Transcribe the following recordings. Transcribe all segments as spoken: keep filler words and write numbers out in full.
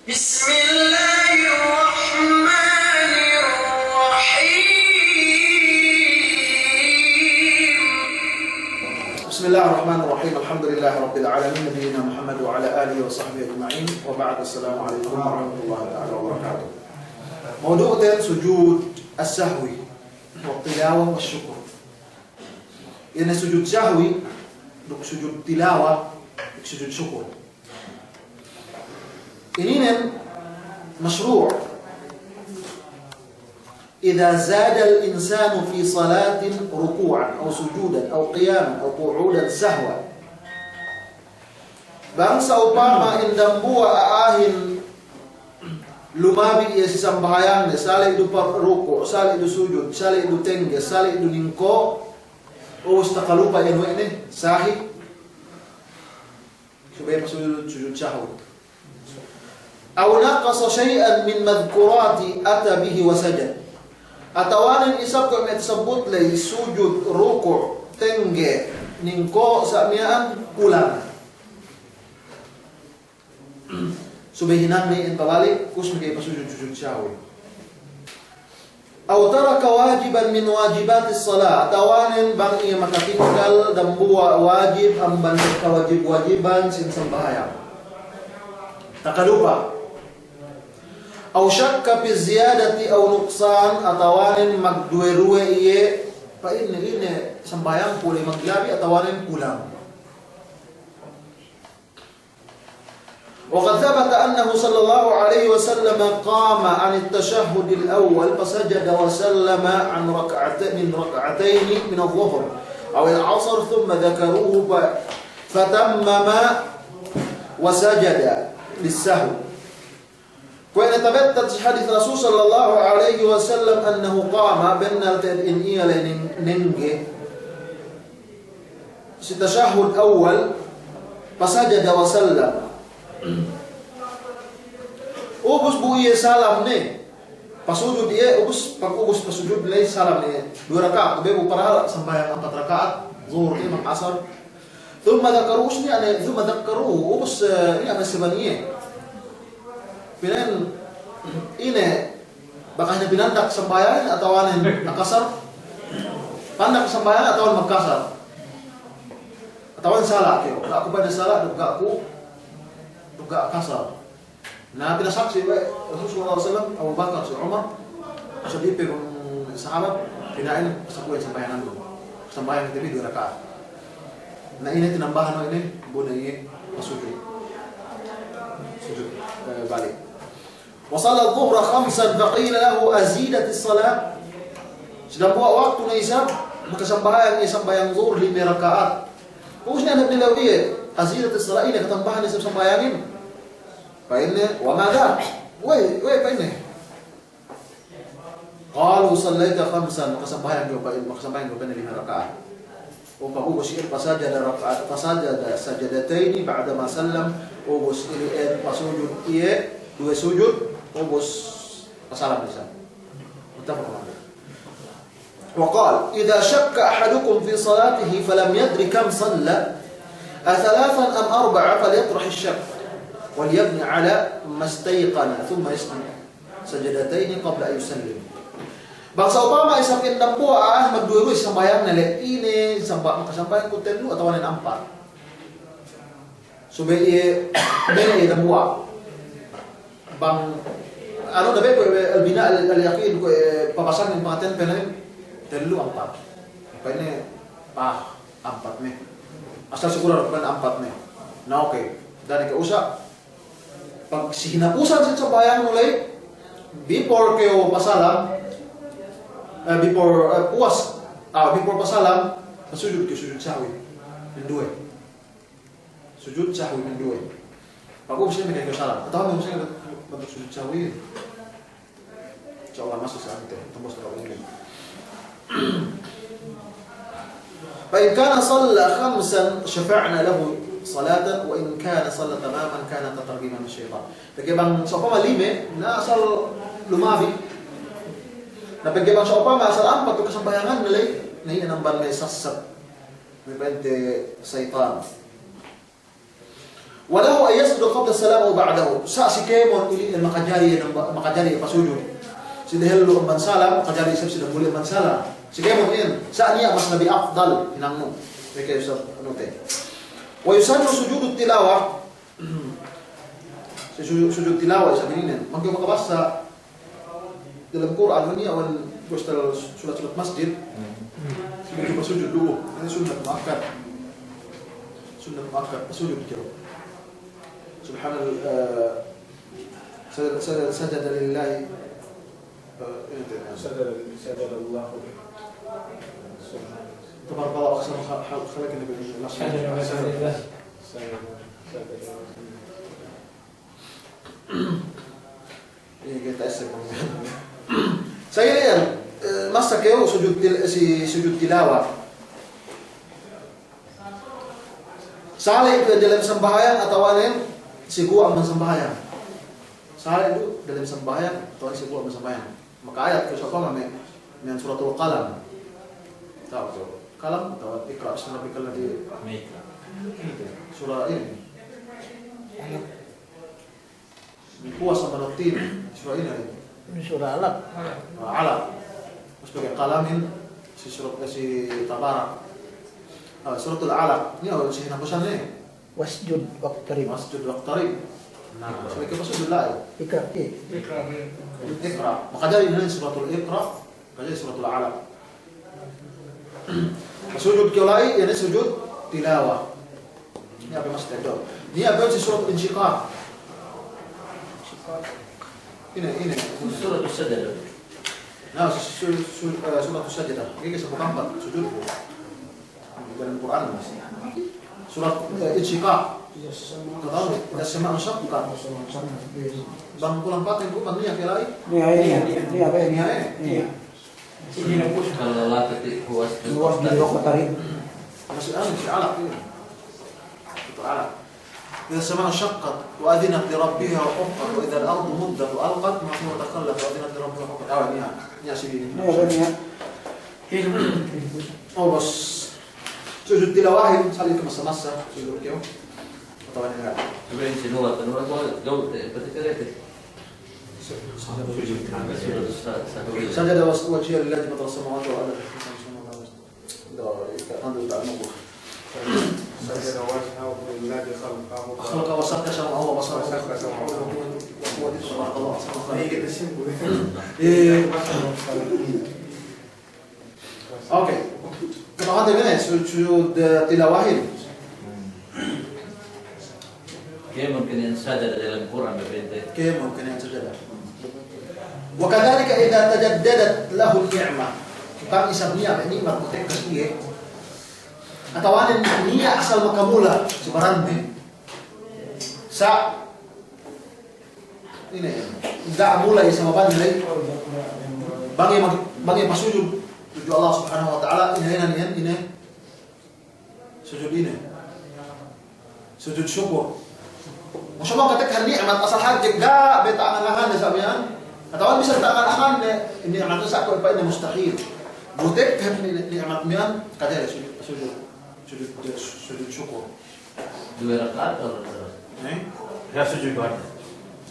بسم الله الرحمن الرحيم. بسم الله الرحمن الرحيم. الحمد لله رب العالمين. نبينا محمد وعلى آله وصحبه أجمعين. وبعد. السلام عليكم ورحمة الله تعالى وبركاته. Mawdu'ten sujud as-sahwi, wa tilawa wa syukur. Ine sujud sahwi, duk sujud tilawa, duk sujud syukur. Ininen mashru'. إذا زاد الإنسان في صلاة ركوعا أو سجودا أو قياما أو قعودا سهوا. Bang sa'upama in dambuwa' a'ahin lumabi iye si sambahayangne, sali' du pa-, ruku', sali' du sujud, sali' du tengge, sali' du ningko', ubus takalupa iye we' ne, sahi. Subey pasujud sujud sahwi. أو نقص شيئا من المذكورات أتى به وسجد. Atawanen isab kuwe' me' tasabbut ley, sujud, ruku', tengge, ningko', sa' miya'an kulang. Subey hinangne in pabalik, ubus me' ga'i pasujud sujud sahwi. أو ترك واجبا من واجبات الصلاة, atawanen bang iye makatinggal dambuwa' wajib amban kawajib-wajiban sin sambahayang. Takalupa. أو شك في الزيادة أو نقصان, atawanen magduwe-duwe iye, pa'inne ine sambahayangku ley maglabi atawanen kulang. وقد ثبت أنه صلى الله عليه وسلم قام عن التشهد الأول فسجد وسلم عن ركعت-، من ركعتين من الظهر أو العصر ثم ذكروه ف-، فتمم وسجد للسهو. Kuwe' ne tabettat si hadis Rasul sallallahu alaihi wasallam annahu qama, bennal te'ed in iye ley ning-, nengge si tashahhud awwal, fasajada wa sallam. Ubus bu iye salam ne, pasujud iye, ubus, pag ubus pasujud ley salam ne, duwe raka'at, be bu parahal sambahayang ampat raka'at, zuhur, lima, asar, Thumma dhakaruhu, ubus niya' ne, thumma dhakaruhu, ubus, eh, niya' ne si baniye. Pina'in, ine, bakas ne pinandak sambahayangin atawanen akasar? Pandak sambahayangin atawanen makasar? Atawanen sala' kew, ga' ku pa'in sala', duk ga' ku, duk ga' akasar. Na, pinasaksi we' Rasul sallallahu alaihi wasallam, Abu Bakar, si Umar, asal ipe bang sahabat, pina'in, pasakuwen sambahayangan du. Sambahayang kite bi duwe raka'at. Na, ine tinambahan we' ine, bu ne iye pasujud. Sujud, eh, balik. Wa salla dhuhra khamsan fa qila lahu azidatis salah. Si dambuwa' waktu ne isab, makasambahayang iye sambahayang zuhur lime raka'at. Ubus ne ine laung iye, azidatis salah, ine katambahan isab sambahayangin. Pa'inne, wa ma dha? We', we' pa'inne. Qalu sallaita khamsan, makasambahayang kew pa'in, makasambahayang kew pa'inne lime raka'at. O, pag ubus iyan, fasajada raka'at, fasajada sajadataini ba'da ma sallam, ubus iyan pasujud iye, duwe sujud, ubus pasalam isab. Muttafaqun alaih. وقال: إذا شك أحدكم في صلاته فلم يدر كم صلى، أثلاثا أم أربعا، فليطرح الشك، وليبن على ما استيقن، ثم يسجد سجدتين قبل أن يسلم. Bang sa'upama isab in dambuwa' a'a magduwe-duwe sambahayangnen le, ine samba-, makasambahayang ku tellu atawanen ampat. Subey iye, bene iye dambuwa'. Bang, anu, dabe kuwe' al-bina' al-, al-yaqin kuwe', eh, pabasangin pangateyan pa'inne tellu ampat. Pa'inne, ah, ampat ne. Asal siguradun pa'inne ampat ne. Na, oke. Da'a ne kew usa'. Pag si hinapusan sin sambahayangnu ley, before kew pasalam, eh, before, eh, puwas, ah, before pasalam, pasujud kew sujud sahwi. Minduwe. Sujud sahwi minduwe. Pag ubus ne meke kew salam. Atawa ubus ne bantuk sujud sahwi. Insya Allah masu sa ante. Tembus dapat ini. Fa in kana salla khamsan syafa'na lahu salatan, wa in kana salla tamaman kana ka targhib minash shaytan. Pegge' bang sa'upama lime, na asal lumabi. Na pegge' bang sa'upama asal ampat tu kasambahayanganne ley, na iye namban me' sassat me' pa'inte saytan. وله أن يسجد قبل السلام أو بعده. Sa' si kēmon inin makajari, makajari pasujud si dehellu amban salam, makajari isab si damuli amban salam. Si kēmon inin, sa' niya' mas labi afdal hinangnu. Pegge' isab anu te. ويسن سجود التلاوة. Si sujud, sujud tilawa isab inin. Bang kew makabassa dalem Kur'an, niya' wan gustal sulat-sulat masjid. Hmm. Sujud, pasujud du. Inin sunnat muakkad. Sunnat muakkad, pasujud kew. سبحان ال-, eh, سجد, سجد, سجد لله. Eh, inin te. سجد, سجد الله. تبارك الله أحسن الخ-, خ-, خالقين. سجد لله. سجد, سجد. Iye, kite essay. Sa' iye, eh, masa kew sujud til-, si sujud tilawa. Sali' du dalem sambahayang atawa ne si guwa' amban sambahayang. Sali' du dalem sambahayang atawa ne si guwa' amban sambahayang. Maka'ayat kew sapa me', me' Suratul Qalam. Ta'u tu. Qalam atawa Iqra' bismi rabbikal ladzi. Sura inin. Min quwwas amban tin, sura ine? Sura Alaq. Ah, Alaq. Mas pegge' Qalamin, si surat, eh, si Tabarak. Ah, Suratul Alaq. Niya' si hinapusan ne. واسجد واقترب. واسجد واقترب. Na, mas pegge' pasujud la'i. Iqra', iye. Iqra'. Makajari inin Suratul Iqra'. Kajari Suratul Alaq. Sujud kew la'i, iye ne sujud tilawa. Niya' pe mas teddo'. Niya' pe si Suratul Insyiqaq. Ine, ine. Suratus Sajdah. Na, su-, su-, su-, eh, Suratus Sajdah. Iye ke sampū' ampat sujud. Dalem Kur'an. Surat, eh, Insyiqaq. Kata'u, إذا السماء انشقت. Bang kulang paten ku, bang niya' ke la'i? Niya', niya', niya', niya'. Niya', eh? Niya'. Kalau la tuti'hu wasjud waqtarib. Masih anu, si Alaq ini. Itu Alaq. إذا السماء انشقت وأذنت لربها وحقت وإذا الأرض مدت وألقت ما فيها وتخلت وأذنت لربها وحقت. Awa, niya'. Niya' si ini. Niya', niya'. Oh, bos. Sujud tilawahin, sali' ke masa-masa, sujud kew. Atawa niya'. Ibrahim sinuwat, sinuwat, gawte, pati kerete. سجد وجهه للذي فطر السماوات والأرض. سجد وجهه للذي خلقه. خلق وسخر سمعه وبصره. وسخر سمعه. وقوته تبارك الله أحسن الخالقين. إيه. Okey. Kata'uhante bi ne, su-, sujud, eh, tilawahin. Kēmon kaniya' sajada dalem Kur'an, bebente. Kēmon kaniya' sajada. وكذلك إذا تجددت له النعمة. Bang isab niya' ni'mat matekkas iye. Atawa ne niya' asal makamula si baranne. Sa' ine, ga' mula isab baranne ley. Bang iye mag-, bang iye pasujud tudju Allah Subhanahu wa Ta'ala, ine, ine, ine, ine. Sujud ine. Sujud syukur. Masya Allah, katekkahan ni'mat asal hadje ga' be ta'angan-anganne sa' miya'an. Atawa bisan ta'angan-anganne, ni'mat sa' kuwe' pa'inne mustahil. Bu tekkahan ni-, ni'mat miya'an, kajari sujud, sujud, sujud, sujud syukur. Duwe raka'at atau raka'at? Eh? Ya, sujud duwe.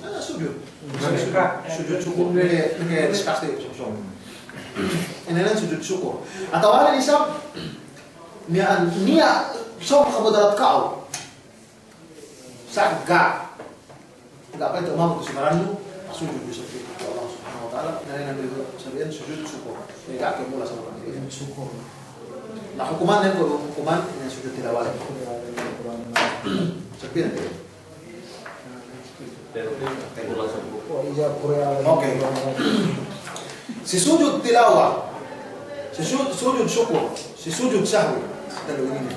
Ah, sujud. Sujud. Sujud syukur. Pegge', pegge' discuss te, so, so. Ine ne sujud syukur. Atawa ne isab, niya', niya', so, kamudarat ka'u. Sa' ga'. Ga' pa'inte umabut si barannu, sujud du isab kew tudju Allah Subhanahu wa Ta'ala, na, na, na, sabihan sujud syukur. Iye ga' kew mula sa' barannu. Syukur. Na hukumanne, hukuman, ine sujud tilawa. Sabihan. Okey. Si sujud tilawa, si su-, sujud syukur, si sujud sahwi, tellu inin.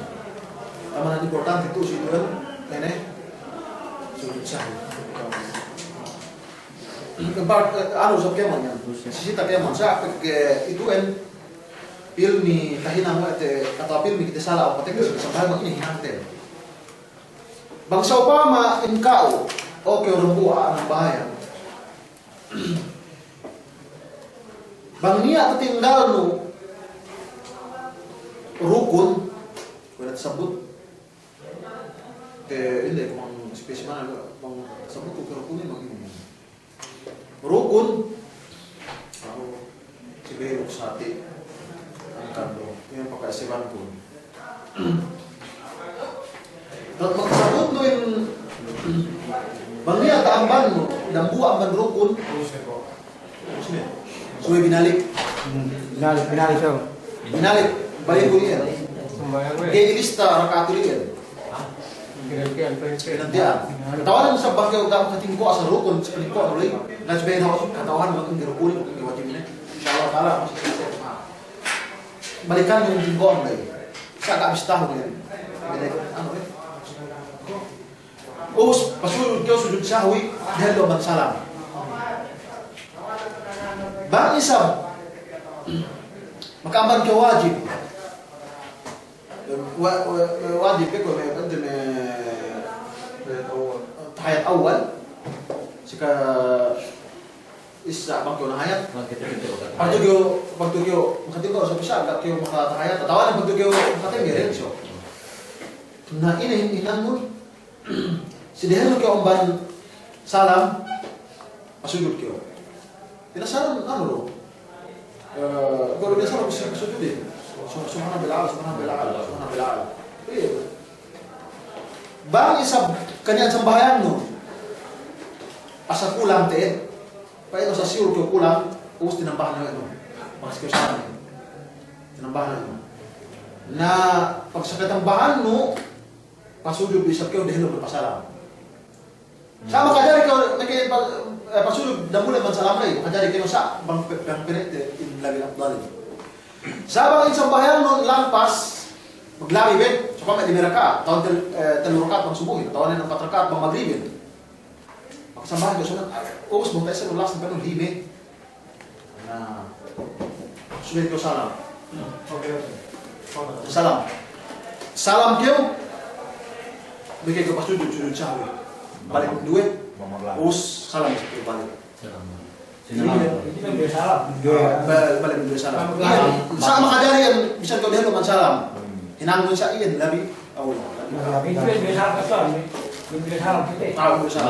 Amban importante tu'u si duwe inin, sujud sahwi. Bar-, eh, anu, sa' kēmon, ya. Sisita kēmon, sa' pegge' itu'en, pilmi tahinang we' te, atawa pilmi kite sala', apa te, sambahayang inin hinangte. Bang sa'upama in ka'u, okey, dambuwa' nambahayang. Bang niya' tatinggalnu rukun, kuwe' ne tasabbut, eh, ine, kumang, Bang sabutku ke rukunin bang inin. Rukun. Aku si beluk sati. Angkan do. Iye paka'isebanku. Bang sabutnu in, bang niya' ta'ambannu dambuwa' amban rukun. Subey binalik. Binalik, binalik, so. Binalik, balik ku iyan. Ga'i ilista raka'at iyan. Binanti'an. Tawanan sa bang kew ga' makatingko' asal rukun, sa tingko' duli. Na subey tawanan, katawanan bang kew rukunin, bang kew wajibne. Insya Allah ta'ala, masih selesai. Balikan in tingko' duli. Sa ga' bistahun iyan. Balik, anu, eh. Ubus, pasujud kew sujud sahwi, dehellu amban salam. Bang isab maka'amban kew wajib. Wa-, wa-, wajib kew me', me', tahiyat awwal. Sika Isab bang kew nahayat. Bang kew, bang kew, bang kew, bang kew, bang kew, bang kew makatahayat. Atawa bang kew makatengge, so. Na ine hinangnun, si dehellu kew amban salam, pasujud kew. Ine salam, anu lu. Eh, kuwe' ine salam, pasujud. Subhana Rabbil A'la, Subhana Rabbil A'la, Subhana Rabbil A'la. Iye. Bang isab kaniya' sambahayangnu. Asal kulang te'ed. Pa'in asal siyul kew kulang, ubus tinambahan we' nu. Bakas kew salam. Tinambahan we' nu. Na, pag sa katambahannu, pasujud isab kew dehellu amban pasalam. Sa' makajari kew, neke pa-, eh, pasujud damuli amban salam ley, makajari kew sa' bang pe-, bang pene' te in labi afdal. Sa' bang in sambahayangnun lampas, maglabi be, sa'upama lime raka'at, atawa tel-, eh, tellu raka'at bang subuhin, atawa ne ampat raka'at bang magribin. Makasambahayang kew sunat, ubus bang ta'ise lu langsung penu lime. Na, subey kew salam. Salam. Salam kew, bang kew pasujud, sujud sahwi. Balik duwe, ubus salam kew balik. Balik duwe salam. Sa' makajari iyan, bisan kew dehellu amban salam. Hinangnun sa' iyan labi awla.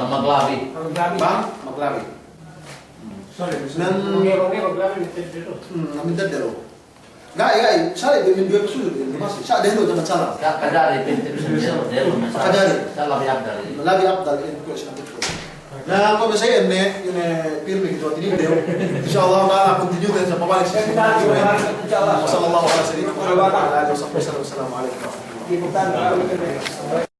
Maglabi. Bang, maglabi. Nan, hmm, amin tedde lu. Ga'i, ga'i, sa' iye, duwe pasujud, iye masi. Sa' dehellu amban salam. Sa' kajari, pinte, dehellu amban salam. Kajari. Sa' labi afdal. Labi afdal, iye kuwe' sinabi ku. Na, kuwe' masi iye ne, iye ne pirmi kite hātinen dehellu. Insya Allah ta'ala, continue te sa' pabalik. Insya Allah. Wa sallallahu ala sayyidina Muhammad wa ala alihi wa sahbihi wa sallam. Assalamu alaikum warahmatullahi wabarakatuh.